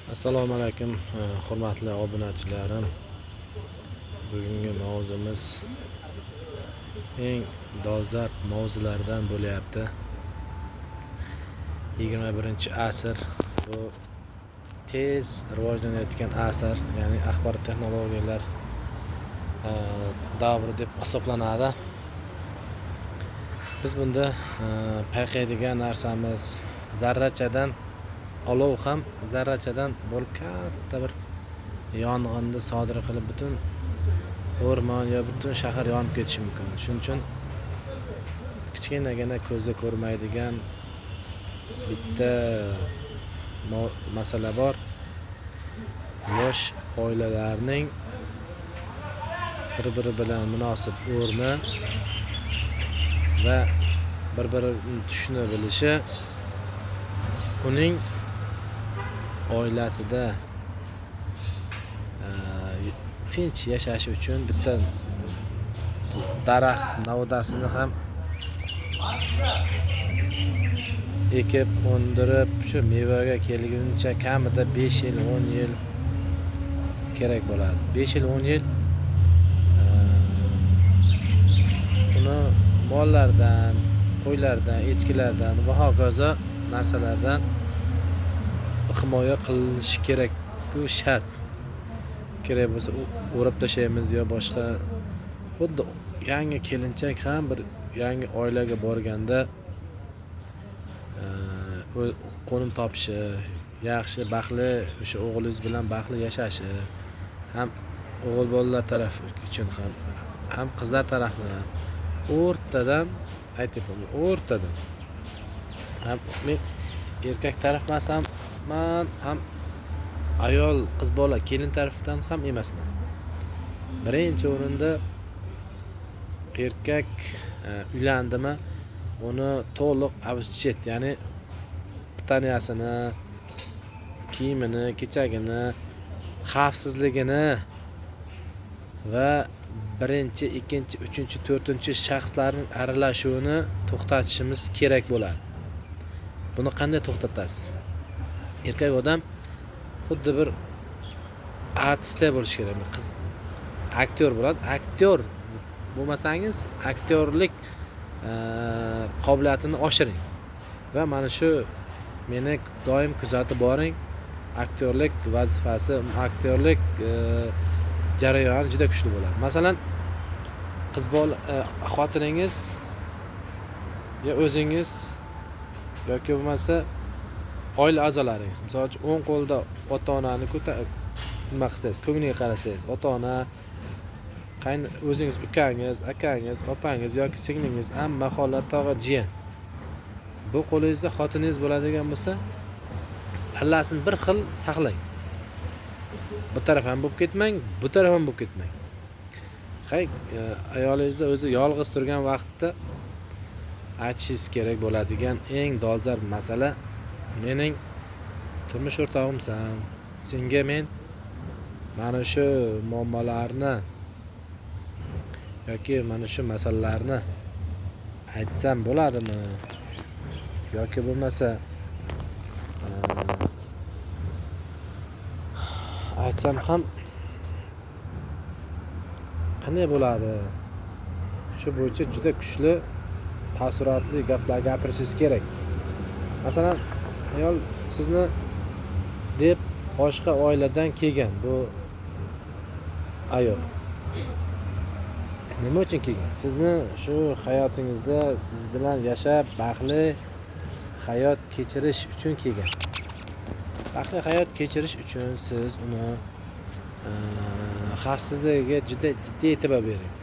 Assalomu alaykum, hurmatli obunachilarim. Bugungi mavzumiz eng dolzarb mavzulardan bo'lyapti. 21-asr bu tez rivojlanayotgan asr, ya'ni axborot texnologiyalar davri deb hisoblanadi. Biz bunda payqaydigan narsamiz zarrachadan olov ham zarrachadan bo'lib katta bir yong'inni sodir qilib butun o'rmon yo butun shahar yonib ketishi mumkin. Shuning uchun kichkinagina ko'zda ko'rmaydigan bitta masala bor. Yosh oilalarning bir-biri bilan munosib o'rni va bir-birini tushuna bilishi uning oilasida tinch yashashi uchun bitta daraxt novdasini ham ekib, o'ndirib, shu mevaga kelguncha kamida 5 yil, 10 yil kerak bo'ladi. 5 yil, 10 yil uni mollardan, qo'ylardan, echkilardan va hokazo narsalardan himoya qilinishi kerak-ku, shart. Kerak bo'lsa o'rab tashlaymiz yo boshqa. Xuddi yangi kelinchak ham bir yangi oilaga borganda qo'nim topishi, yaxshi baxtli o'sha o'g'lingiz bilan baxtli yashashi ham o'g'il bolalar tarafi uchun ham qizlar tarafini ham o'rtadan aytyapman, o'rtadan ham men erkak taraf emasman, ham ayol qiz bola kelin tarafdan ham emasman. Birinchi o'rinda erkak uylandimi, uni to'liq обеспечить, ya'ni pitaniyasini, kiyimini, kechagini, xavfsizligini va birinchi, ikkinchi, uchinchi, to'rtinchi shaxslarning aralashuvini to'xtatishimiz kerak bo'ladi. Buni qanday to'xtatasiz? Erkak odam xuddi bir artistday bo'lishi kerak. Qiz aktyor bo'ladi. Aktyor bo'lmasangiz, aktyorlik qobiliyatini oshiring. Va mana shu meni doim kuzatib boring. Aktyorlik vazifasi, aktyorlik jarayoni juda kuchli bo'ladi. Masalan, qiz bola xotiningiz yo o'zingiz yoki bo'lmasa oila a'zolaringiz, misol uchun, o'ng qo'lda ota-onani nima qilsangiz, ko'ngliga qarasangiz, ota-ona, o'zingiz ukangiz, akangiz, opangiz yoki singlingiz, amma, xola, tog'a, jiyan. Bu qo'lingizda xotiningiz bo'ladigan bo'lsa, pallasini bir xil saqlang. Bu taraf ham bo'lib ketmang, bu taraf ham bo'lib ketmang. Hay, ayolingizda o'zi yolg'iz turgan vaqtda aytishingiz kerak bo'ladigan eng dolzarb masala: mening turmush o'rtog'imsan, senga men mana shu muammolarni yoki mana shu masalalarni aytsam bo'ladimi yoki bo'lmasa aytsam ham qanday bo'ladi? Shu bo'yicha juda kuchli taassurotli gaplar gapirishingiz kerak. Masalan, ayol sizni deb boshqa oiladan kelgan bu ayol. Nima uchun kelgan? Sizni shu hayotingizda siz bilan yashab, baxtli hayot kechirish uchun kelgan. Baxtli hayot kechirish uchun siz uni xavfsizligiga juda jiddiy e'tibor bering.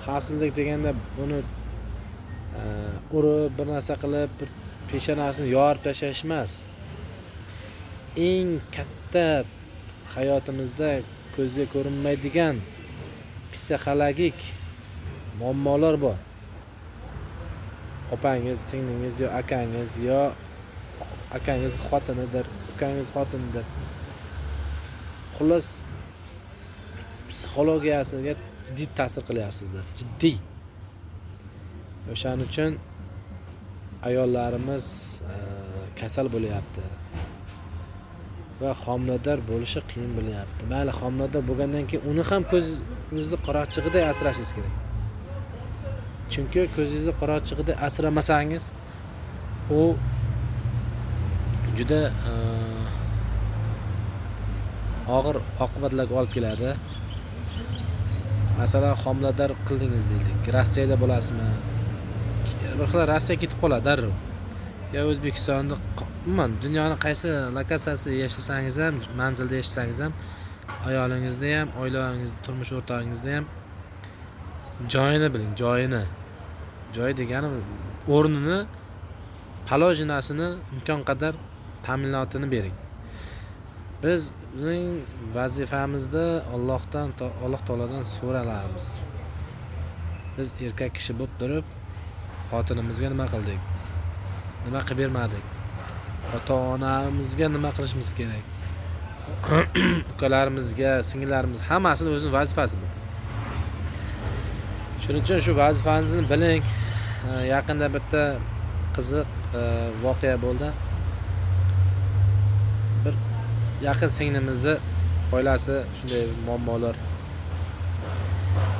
Xavfsizlik deganda buni urib, bir narsa qilib, bir peshonasini yorib tashlash emas. Eng katta hayotimizda ko'zga ko'rinmaydigan psixologik muammolar bor. Opangiz, singlingiz yo akangiz yo akangiz xotinidir, ukangiz xotinidir. Xullas, psixologiyasiga jiddiy ta'sir qilyapsizlar, jiddiy. O'shaning uchun ayollarimiz kasal bo'lyapti. Va homilador bo'lishi qiyin bo'lyapti. Mayli, homilador bo'lgandan keyin uni ham ko'zingizni qorachig'iday asrashingiz kerak. Chunki ko'zingizni qorachig'iday asramasangiz, u juda og'ir oqibatlarga olib keladi. Masalan, homilador qildingiz deylik, Rossiyada bo'lasizmi? Bir xil Rossiyaga ketib qoladi darrov. Yo O'zbekistonda, umuman dunyoni qaysi lokatsiyasida yashasangiz ham, manzilda yashasangiz ham, ayolingizni ham, oilangiz, turmush o'rtog'ingizni ham joyini biling, joyini. Joy degani o'rnini, положение sini imkon qadar ta'minotini bering. Bizning vazifamizda Allohdan, Alloh taolodan so'ralamiz. Biz erkak kishi bo'lib turib, xotinimizga nima qildik? Nima qilib bermadik? Ota-onamizga nima qilishimiz kerak? Ukalarimizga, singillarimiz, hammasini o'zining vazifasi bu. Shuning uchun shu vazifangizni biling. Yaqinda bitta qiziq voqea bo'ldi. Bir yaqin singlimizni oilasi shunday muammolar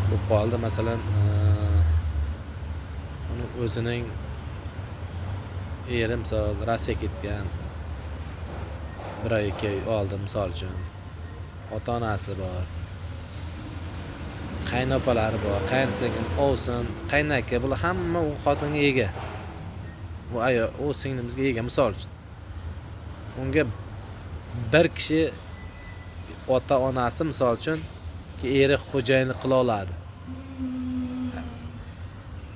bo'lib qoldi. Masalan, uni o'zining eri misol Rossiyaga ketgan. Bir oy, 2 oy oldin, misol uchun. Ota-onasi bor. Qaynopalari bor, qaynsingil, ovsin, qaynaka, bular hamma u xotinga ega. U ayol, u singlimizga ega, misol uchun. Unga bir kishi, ota-onasi, misol uchun, eri xo'jayinlik qila oladi.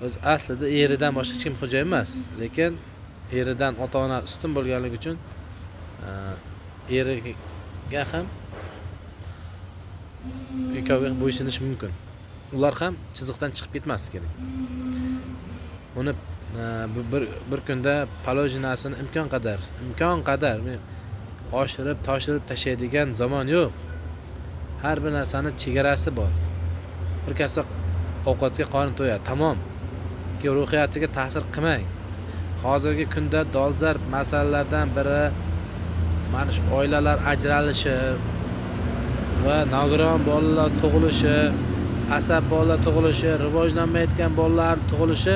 O'zi aslida eridan boshqa hech kim xo'jayin emas, lekin eridan ota-ona ustun bo'lganligi uchun eriga ham, ikkoviga bo'ysunishi mumkin. Ular ham chiziqdan chiqib ketmasligi kerak. Uni bir kunda положение sini imkon qadar oshirib, toshirib tashlaydigan zamon yo'q. Har bir narsani chegarasi bor. Bir kasa ovqatga qorin to'yadi, tamom. Keyin ruhiyatiga ta'sir qilmang. Hozirgi kunda dolzarb masalalardan biri mana shu oilalar ajralishi va nogiron bolalar tug'ilishi, asab bolalar tug'ilishi, rivojlanmayotgan bolalar tug'ilishi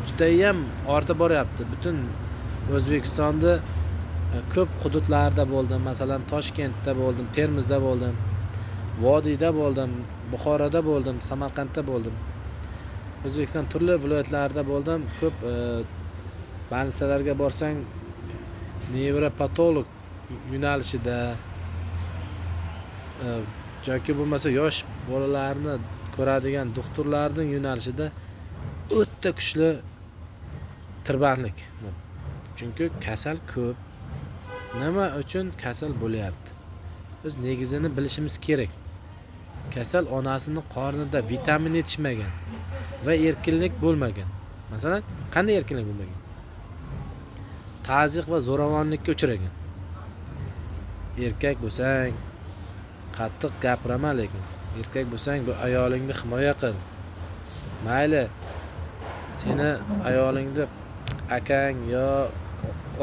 judayam ortib boryapti. Butun O'zbekistonda ko'p hududlarda bo'ldim. Masalan, Toshkentda bo'ldim, Termizda bo'ldim, Vodiyda bo'ldim, Buxoroda bo'ldim, Samarqandda bo'ldim. O'zbekiston turli viloyatlarida bo'ldim. Ko'p больница larga borsang, nevropatolog yo'nalishida yoki bo'lmasa yosh bolalarni ko'radigan doktorlarning yo'nalishida o'ta kuchli tirbandlik. Chunki kasal ko'p. Nima uchun kasal bo'lyapti? Biz negizini bilishimiz kerak. Kasal onasini qornida vitamin yetishmagan va erkinlik bo'lmagan. Masalan, qanday erkinlik bo'lmagan? Tazyiq va zo'ravonlikka uchragan. Erkak bo'lsang, qattiq gapiraman, lekin erkak bo'lsang, bu ayolingni himoya qil. Mayli, seni ayolingni akang yo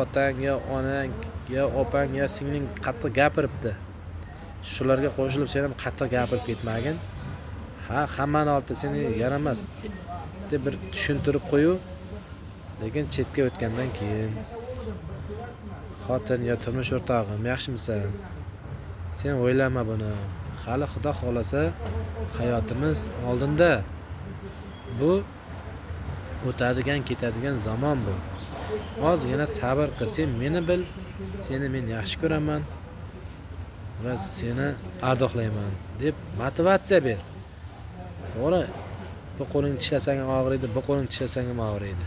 otang yo onang yo opang yo singling qattiq gapiribdi. Shularga qo'shilib sen ham qattiq gapirib ketmagin. Ha, hammani oldida seni yaramas deb bir tushuntirib qo'yu, lekin chetga o'tgandan keyin, xotin yo turmush o'rtog'im, yaxshimisan? Sen o'ylama buni. Hali, Xudo xohlasa, hayotimiz oldinda. Bu o'tadigan, ketadigan zamon bu. Ozgina sabr qil. Sen meni bil, seni men yaxshi ko'raman va seni ardoqlayman, deb motivatsiya ber. To'g'ri, bu qo'lingni tishlasang ham og'riydi, bu qo'lingni tishlasang ham og'riydi.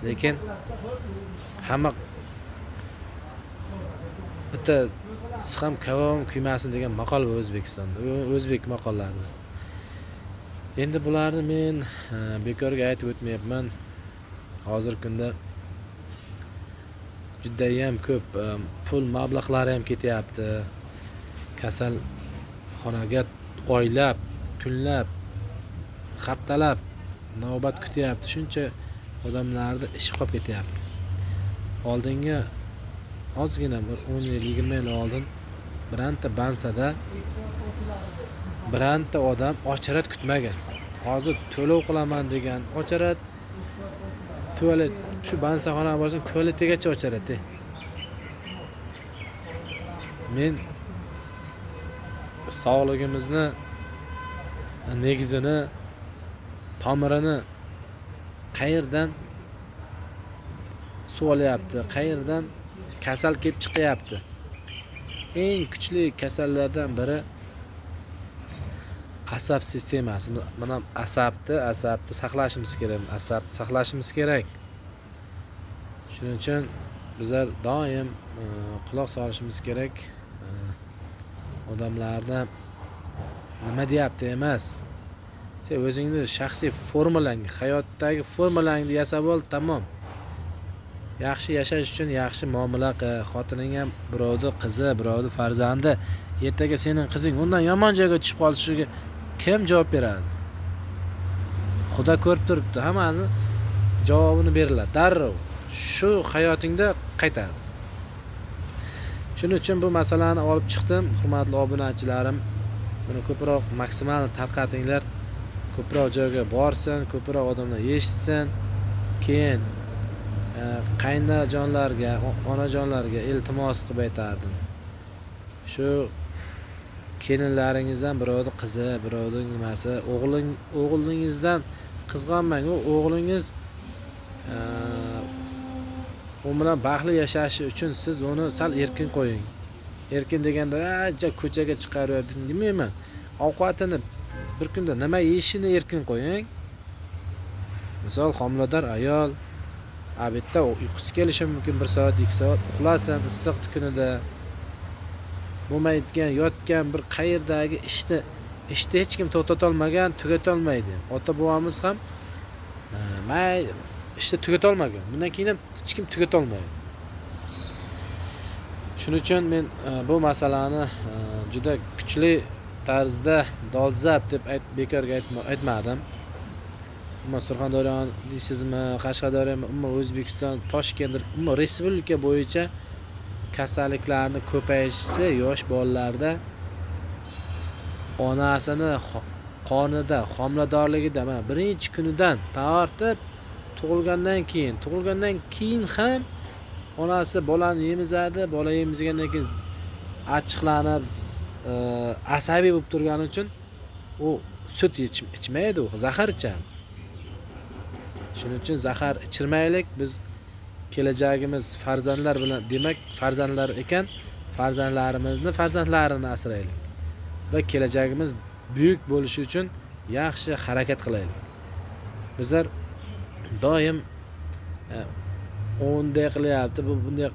Lekin hamma bitta ham kavobim kuymasin degan maqol bor O'zbekistonda, o'zbek maqollarida. Endi bularni men bekorga aytib o'tmayapman. Hozirgi kunda judayam ko'p pul mablag'lari ham ketyapti. Kasalxonaga oylab, kunlab, haftalab navbat kutyapti. Shuncha odamlarni ishi qolib ketyapti. Oldingi ozgina bir 10 yil, 20 yil oldin biranta bansada biranta odam ocharat kutmagan. Hozir to'lov qilaman degan ocharat, tualet, shu bansaxonaga borsang tualetigacha ocharat. Men sog'ligimizni negizini, tomirini qayerdan suv olyapti, qayerdan kasal kelib chiqyapti? Eng kuchli kasallardan biri asab sistemasi. Mana asabni saqlashimiz kerak, asabni saqlashimiz kerak. Shuning uchun bizlar doim quloq solishimiz kerak. Odamlarni nima deyapti emas. Sen o'zingni shaxsiy formulang, hayotdagi formulangni yasab ol, tamom. Yaxshi yashash uchun yaxshi muomala qil. Xotining ham birovni qizi, birovni farzandi. Ertaga sening qizing undan yomon joyga tushib qolishiga kim javob beradi? Xudo ko'rib turibdi, hammani javobini beriladi darrov. Shu hayotingda qaytadi. Shuning uchun bu masalani olib chiqdim, hurmatli obunachilarim. Buni ko'proq maksimal tarqatinglar, ko'proq joyga borsin, ko'proq odamlar eshitsin. Keyin qaynajonlarga, onajonlarga iltimos qilib aytardim. Shu kelinlaringizdan birovni qizi, birovning nimasi, o'g'lingizdan qizg'onmang. U o'g'lingiz u bilan baxtli yashashi uchun siz uni sal erkin qo'ying. Erkin deganda ja ko'chaga chiqarib demayman. Ovqatini bir kunda nima yeyishini erkin qo'ying. Misol, homilador ayol obedda uyqusi kelishi mumkin, 1 soat, 2 soat uxlasin issiq kunida. Bo'lmaydigan, yotgan bir qayerdagi ishni hech kim to'xtata olmagan, tugata olmaydi. Ota bobomiz ham may ishni tugata olmagan. Bundan keyin ham hech kim tugata olmaydi. Shuning uchun men bu masalani juda kuchli tarzda dolzarb deb bekorga aytmadim. Umuman Surxondaryo deysizmi, Qashqadaryomi, umuman O'zbekiston, Toshkent, umuman respublika bo'yicha kasalliklarni ko'payishi yosh bolalarda onasini qornida, homiladorligida, mana birinchi kunidan tortib tug'ilgandan keyin ham onasi bolani emizadi, bola emizgandan keyin achchiqlanib, asabiy bo'lib turgani uchun u sut ichmaydi, u zahar ichadi. Shuning uchun zahar ichirmaylik. Biz kelajagimiz farzandlar bilan, demak farzandlar ekan, farzandlarimizni farzandlarini asraylik va kelajagimiz buyuk bo'lishi uchun yaxshi harakat qilaylik. Bizlar doim unday qilyapti, bu bunday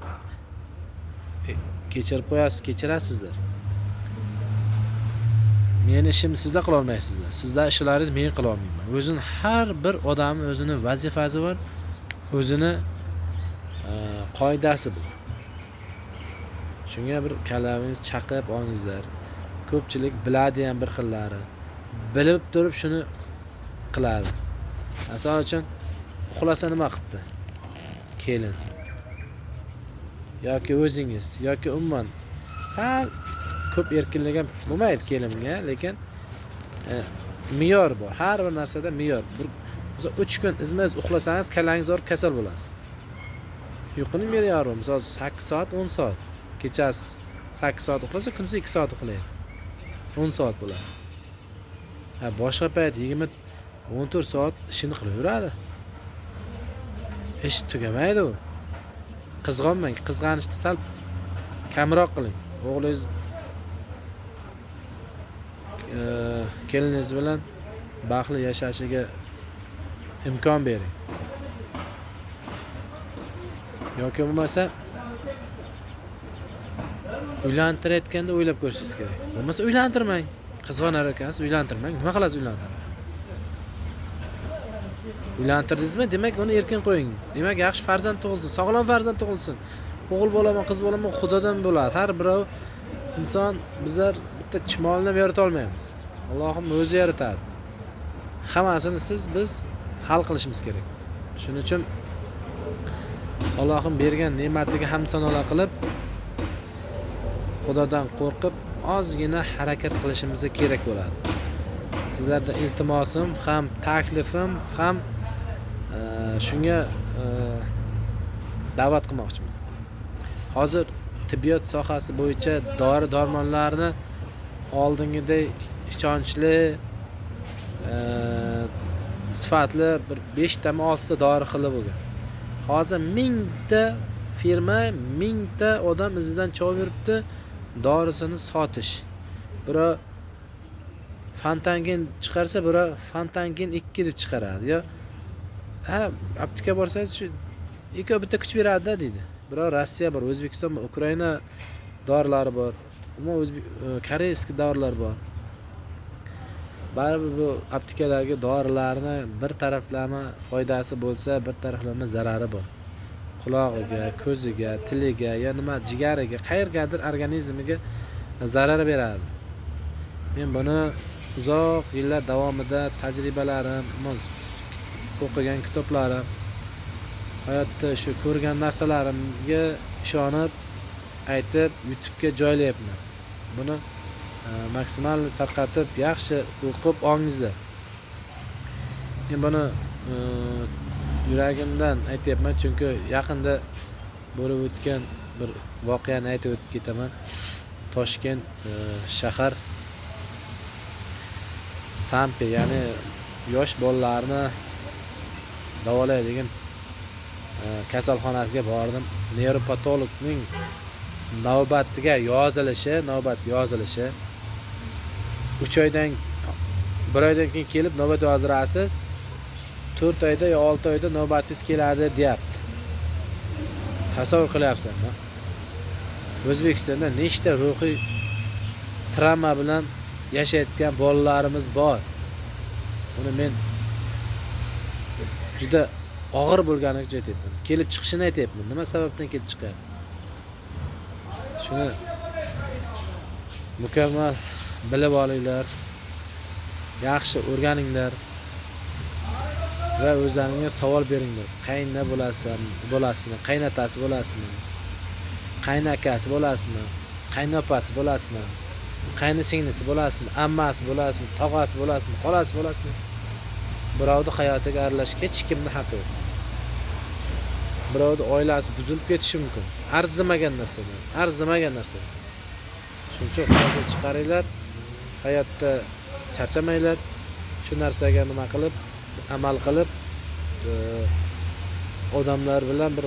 kechirib qo'yasiz, kechirasizlar. Meni ishimni sizlar qila olmaysizlar. Sizlar ishlaringiz men qila olmayman. O'zini har bir odamning o'zini vazifasi bor, o'zini qoidasi bor. Shunga bir kallamingiz chaqib olingizlar. Ko'pchilik biladi ham bir xillari. Bilib turib shuni qiladi. Masalan uchun uxlasa nima qilibdi? Kelin yoki o'zingiz yoki umuman sal ko'p erkinlik ham bo'lmaydi kelinga, lekin me'yor bor. Har bir narsada me'yor. Bir 3 kun izma-iz uxlasangiz kallangiz og'rib kasal bo'lasiz. Uyquning me'yori bor. Misol 8 soat, 10 soat. Kechasi 8 soat uxlasa, kunduzi 2 soat uxlaydi. 10 soat bo'ladi. Ha, boshqa payt 20-14 soat ishini qilaveradi. Ish tugamaydi u. Qizg'onmang, qizg'anishni sal kamroq qiling. O'g'lingiz keliningiz bilan baxtli yashashiga imkon bering. Yoki bo'lmasa uylantirayotganda o'ylab ko'rishingiz kerak. Bo'lmasa uylantirmang. Qizg'onar ekansiz, uylantirmang. Nima qilasiz uylantirib? Uylantirdingizmi, demak uni erkin qo'ying. Demak yaxshi farzand tug'ilsin, sog'lom farzand tug'ilsin. O'g'il bo'laman, qiz bo'laman, Xudodan bo'ladi. Har birov inson, bizlar bitta chimolni ham yarata olmaymiz. Allohim o'zi yaratadi. Hammasini siz biz hal qilishimiz kerak. Shuning uchun Allohim bergan ne'matiga hamd sanolar qilib, Xudodan qo'rqib ozgina harakat qilishimiz kerak bo'ladi. Sizlardan iltimosim ham, taklifim ham shunga da'vat qilmoqchiman. Hozir tibbiyot sohasi bo'yicha dori darmonlarni oldingidek ishonchli, sifatli bir 5 tami 6 ta dori xili bo'lgan. Hozir 1000 ta firma, 1000 ta odam izidan chovib yuribdi dorisini sotish. Birov Fantangin chiqarsa, birov Fantangin 2 deb chiqaradi. Yo ha, apteka borsangiz shu ikkovi bitta kuch beradi-da deydi. Birov Rossiya bor, O'zbekiston bor, Ukraina dorilari bor, umuman koreyskiy dorilar bor. Baribir bu aptekadagi dorilarni bir taraflama foydasi bo'lsa, bir taraflama zarari bor. Qulog'iga, ko'ziga, tiliga, yo nima jigariga, qayergadir organizmiga zarar beradi. Men buni uzoq yillar davomida tajribalarim, o'qigan kitoblarim, hayotda shu ko'rgan narsalarimga ishonib aytib YouTube'ga joylayapman. Buni maksimal tarqatib, yaxshi o'qib olingizlar. Men buni yuragimdan aytyapman, chunki yaqinda bo'lib o'tgan bir voqeani aytib o'tib ketaman. Toshkent shahar Sampi, ya'ni yosh bolalarni davolaydigan kasalxonasiga bordim. Neyropatologning navbatiga yozilishi, navbat yozilishi 3 oydan 1 oydan keyin kelib navbat yozdirasiz, 4 oyda yo 6 oyda navbatingiz keladi deyapti. Tasavvur qilyapsizmi? O'zbekistonda nechta ruhiy travma bilan yashayotgan bolalarimiz bor. Buni men juda og'ir bo'lganini aytyapman. Kelib chiqishini aytyapman. Nima sababdan kelib chiqyapti? Shuni mukammal bilib olinglar, yaxshi o'rganinglar va o'zlaringga savol beringlar. Qayna bo'lasizmi, qaynotasi bo'lasizmi, qaynakasi bo'lasizmi, qaynopasi bo'lasizmi, qaynisinglisi bo'lasizmi, ammasi bo'lasizmi, tog'asi bo'lasizmi, xolasi bo'lasizmi? Birovni hayotiga aralashishga hech kimning haqqi yo'q. Birovning oilasi buzilib ketishi mumkin. Arzimagan narsadan, arzimagan narsadan. Shuning uchun xulosa chiqaringlar, hayotda charchamanglar. Shu narsaga nima qilib, amal qilib, odamlar bilan bir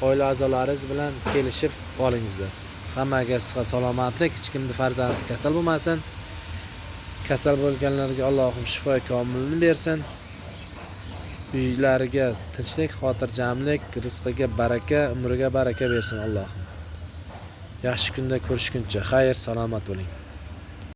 oila a'zolaringiz bilan kelishib olingizlar. Hammaga sihat, salomatlik, hech kimning farzandi kasal bo'lmasin. Kasal bo'lganlarga Allohim shifo komilini bersin. Uylariga tinchlik, xotirjamlik, rizqiga baraka, umriga baraka bersin Allohim. Yaxshi kunda ko'rishguncha xayr, salomat bo'ling.